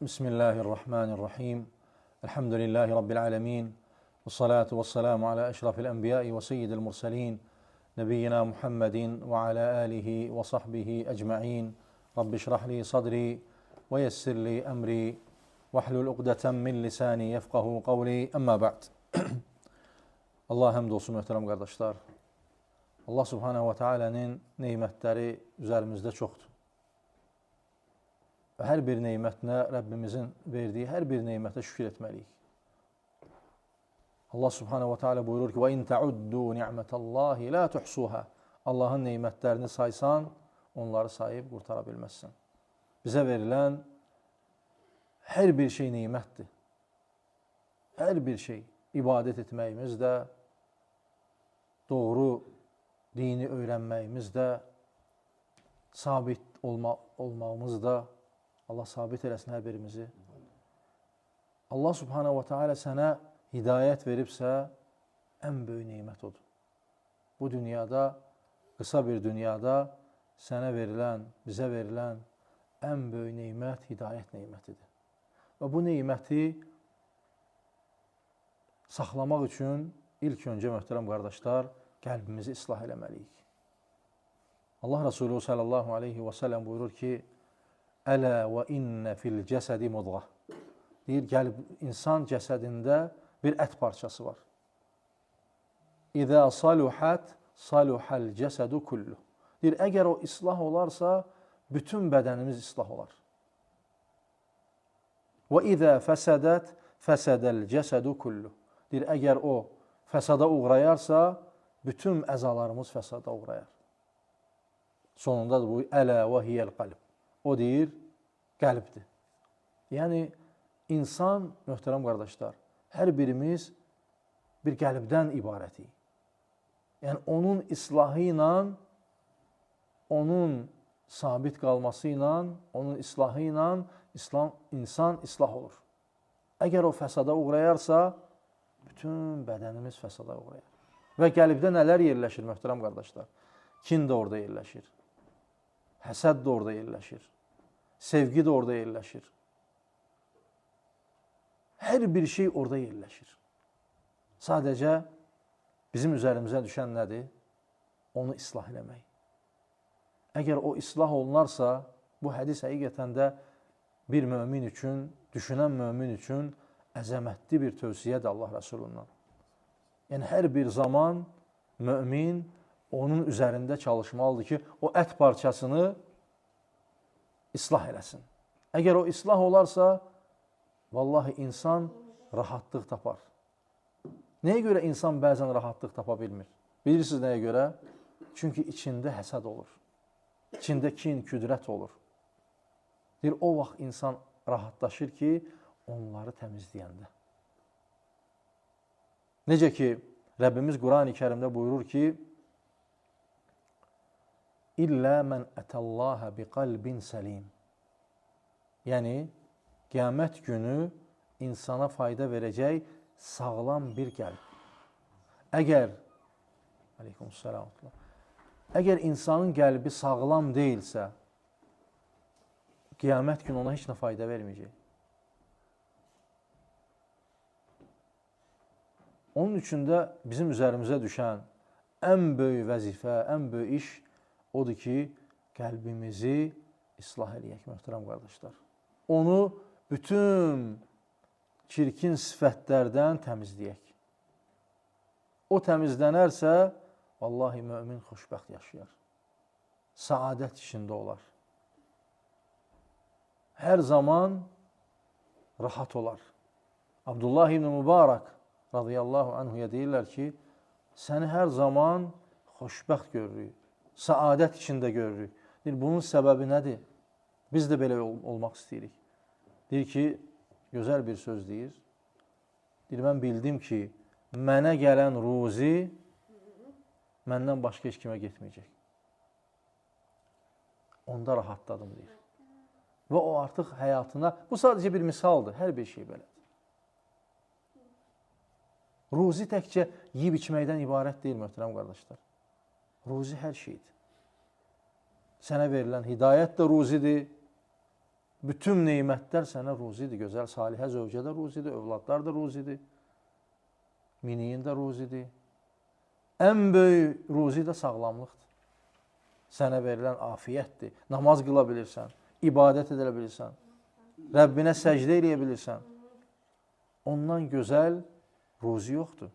Bismillahirrahmanirrahim. Elhamdülillahi Rabbil alemin. Və salatu və selamu alə əşrafil ənbiyai və seyyidil mursalin. Nəbiyyina Muhammedin və alə alihi və sahbihi ecma'in. Rabbi şrah li sadri və yessir li əmri və hlul uqdətən min lisani yefqahu qavli. Əmmə ba'd. Allah həmd olsun möhtərəm qardaşlar. Allah Subhanahu və Teala'nın neymətləri üzərimizdə çoxdur. Və hər bir neymətinə, Rəbbimizin verdiyi hər bir neymətə şükür etməliyik. Allah Subhanahu və Teala buyurur ki: "Və in ta'uddu ni'metallahi la tuhsuha." Allahın neymətlərini saysan, onları sayıb qurtara bilməzsən. Bizə verilən hər bir şey neymətdir. Hər bir şey, ibadət etməyimiz də, doğru dini öyrənməyimiz də, sabit olmağımız da, Allah sabit eləsin hər birimizi. Allah Subhanahu və Teala sənə hidayət veribsə, ən böyük neymət odur. Bu dünyada, qısa bir dünyada sənə verilən, bizə verilən ən böyük neymət hidayət neymətidir. Və bu neyməti saxlamaq üçün ilk öncə möhtərəm qardaşlar, qəlbimizi islah eləməliyik. Allah Resulü sallallahu aleyhi və səlləm buyurur ki, Ələ və innə fil cəsədi mudğa. Deyir, qəlb, insan cəsədində bir ət parçası var. İzə saluhat, saluhal cəsədu kullu. Deyir, əgər o islah olarsa, bütün bədənimiz islah olar. Və izə fəsədət, fəsədəl cəsədu kullu. Deyir, əgər o fəsada uğrayarsa, bütün əzalarımız fəsada uğrayar. Sonunda da bu, ələ və hiyəl qalb. O deyir, qəlbdir. Yəni, insan, möhtərəm qardaşlar, hər birimiz bir qəlbdən ibarətik. Yəni, onun islahı ilə, onun sabit qalması ilə, onun islahı ilə insan islah olur. Əgər o fəsada uğrayarsa, bütün bədənimiz fəsada uğrayar. Və qəlbdə nələr yerləşir, möhtərəm qardaşlar? Kin də orada yerləşir. Həsəd də orada yerləşir. Sevgi də orada yerləşir. Hər bir şey orada yerləşir. Sadəcə bizim üzərimizə düşən nədir? Onu islah eləmək. Əgər o islah olunarsa, bu hədis həqiqətən də bir mömin üçün, düşünən mömin üçün əzəmətli bir tövsiyədir Allah Resulundan. Yəni, hər bir zaman mömin onun üzərində çalışmalıdır ki, o ət parçasını islah eləsin. Əgər o islah olarsa, vallahi insan rahatlıq tapar. Nəyə görə insan bəzən rahatlıq tapa bilmir? Bilirsiniz nəyə görə? Çünki içində həsəd olur. İçində kin, küdrət olur. Deyir, o vaxt insan rahatlaşır ki, onları təmizləyəndə. Necə ki, Rəbbimiz Qurani Kərimdə buyurur ki, İllə mən ətəllaha bi qalbin səlim. Yəni, qiyamət günü insana fayda verəcək sağlam bir qəlb. Əgər, aleykümselam, əgər insanın qəlbi sağlam deyilsə, qiyamət günü ona heç nə fayda verməyəcək. Onun üçün də bizim üzərimizə düşən ən böyük vəzifə, ən böyük iş odur ki, qəlbimizi islah eləyək, möhtərəm qardaşlar. Onu bütün çirkin sifətlərdən təmizləyək. O təmizlənərsə, vallahi mömin xoşbəxt yaşayar. Saadət içində olar. Hər zaman rahat olar. Abdullah ibn Mübarək radiyallahu anhuya deyirlər ki, səni hər zaman xoşbəxt görürük. Saadət içində görürük. Deyir, bunun səbəbi nədir? Biz də belə olmaq istəyirik. Deyir ki, gözəl bir söz deyir. Deyir, mən bildim ki, mənə gələn ruzi məndən başqa heç kimə getməyəcək. Onda rahatladım, deyir. Və o artıq həyatına, bu sadəcə bir misaldır, hər bir şey belədir. Ruzi təkcə yiyib içməkdən ibarət deyil, möhtərəm qardaşlar. Ruzi hər şeydir. Sənə verilən hidayət də ruzidir. Bütün neymətlər sənə ruzidir, gözəl salihə zövcə də ruzidir, övladlar da ruzidir, miniyin də ruzidir. Ən böyük ruzi də sağlamlıqdır. Sənə verilən afiyyətdir. Namaz qıla bilirsən, ibadət edə bilirsən, Rəbbinə səcdə eləyə bilirsən. Ondan gözəl ruzi yoxdur.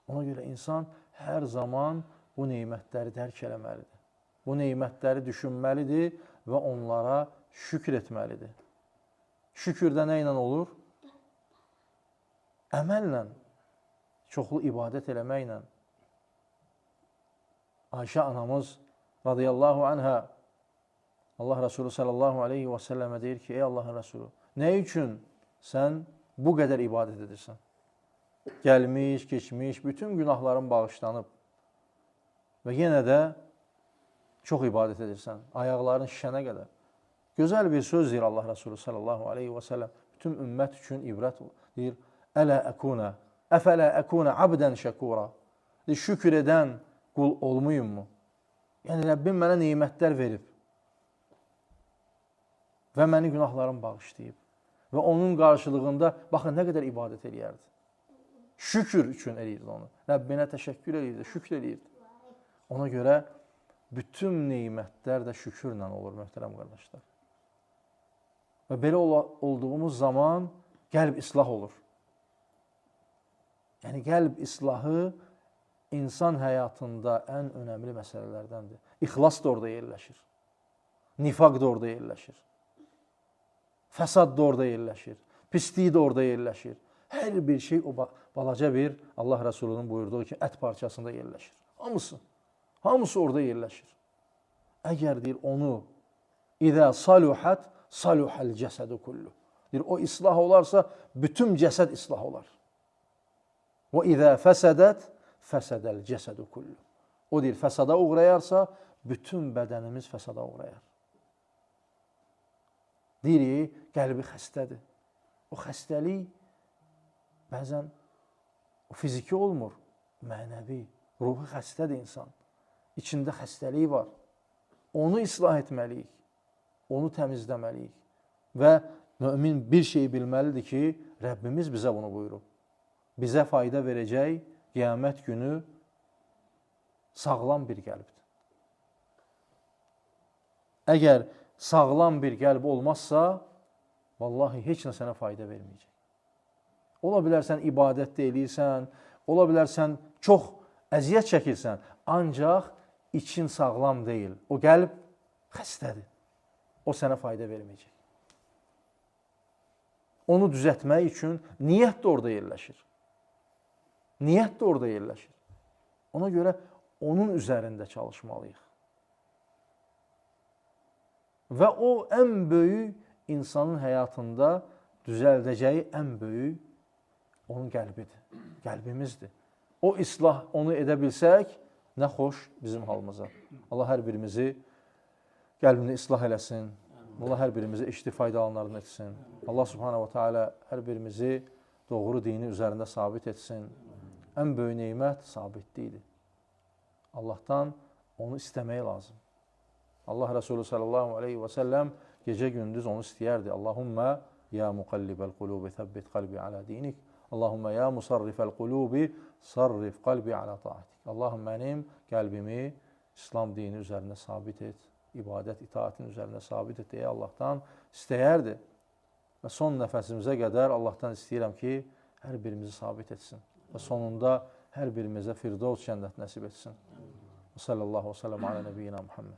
Ona görə insan hər zaman bu neymətləri dərk eləməlidir. Bu neymətləri düşünməlidir və onlara şükür etməlidir. Şükür də nə ilə olur? Əməllə, çoxlu ibadət eləməklə. Ayşə anamız radiyallahu anhə Allah Resulü sallallahu aleyhi və səlləmə deyir ki, ey Allahın Resulü, nə üçün sən bu qədər ibadət edirsən? Gəlmiş, keçmiş, bütün günahların bağışlanıb və yenə də çox ibadət edirsən, ayaqların şişənə qədər. Gözəl bir söz deyir Allah Resulü sallallahu aleyhi və səlləm. Bütün ümmət üçün ibrət deyir. Ələ əkunə, əfələ əkunə abdən şəkura. Deyir, şükür edən qul olmayım mı? Yəni, Rəbbim mənə neymətlər verib və məni günahlarım bağışlayıb və onun qarşılığında, baxın, nə qədər ibadət eləyərdi. Şükür üçün eləyirdi onu. Rəbbinə təşəkkür eləyirdi, şükür eləyirdi. Ona görə bütün neymətlər də şükürlə olur, möhtərəm qardaşlar. Və belə olduğumuz zaman qəlb islah olur. Yəni, qəlb islahı insan həyatında ən önəmli məsələlərdəndir. İxlas da orada yerləşir. Nifaq da orada yerləşir. Fəsad da orada yerləşir. Pislik də orada yerləşir. Hər bir şey o balaca bir Allah Rəsulunun buyurduğu ki, ət parçasında yerləşir. Hamısı. Hamısı orada yerləşir. Əgər deyir onu İzə saluhat, saluhəl cəsədu kullu. Deyir, o islah olarsa, bütün cəsəd islah olar. Və izə fəsədət, fəsədəl cəsədu kullu. O deyir, fəsada uğrayarsa, bütün bədənimiz fəsada uğrayar. Deyir, qəlbi xəstədir. O xəstəlik bəzən o fiziki olmur, mənəvi, ruhu xəstədir insan. İçində xəstəlik var. Onu islah etməliyik, onu təmizləməliyik. Və mümin bir şey bilməlidir ki, Rəbbimiz bizə bunu buyurub. Bizə fayda verəcək qiyamət günü sağlam bir qəlbdir. Əgər sağlam bir qəlb olmazsa, vallahi heç nə sənə fayda verməyəcək. Ola bilər sən ibadət də eləyirsən, ola bilər sən çox əziyyət çəkirsən, ancaq için sağlam deyil. O qəlb xəstədir. O sənə fayda verməyəcək. Onu düzəltmək üçün niyyət də orada yerləşir. Niyyət də orada yerləşir. Ona görə onun üzərində çalışmalıyıq. Və o ən böyük insanın həyatında düzəldəcəyi ən böyük onun qəlbidir, qəlbimizdir. O islah onu edə bilsək, nə xoş bizim halımıza. Allah hər birimizi qəlbini islah eləsin. Allah hər birimizi eşitdi faydalanlarını etsin. Allah Subhanahu ve Teala hər birimizi doğru dini üzərində sabit etsin. Ən böyük neymət sabitlikdir. Allahdan onu istəmək lazım. Allah Resulü sallallahu aleyhi və səlləm gecə gündüz onu istəyərdi. Allahümmə ya muqallibəl qulubi səbbit qalbi alə dinik. Allahümmə ya musarrifəl qulubi sarrif qalbi alə taatik. Allahım mənim qəlbimi İslam dini üzərində sabit et, ibadət, itaatin üzərində sabit et deyə Allahdan istəyərdi. Və son nəfəsimizə qədər Allahdan istəyirəm ki, hər birimizi sabit etsin. Və sonunda hər birimizə Firdovs cənnət nəsib etsin. Və sallallahu və səlləm alə nəbiyyina Muhammed.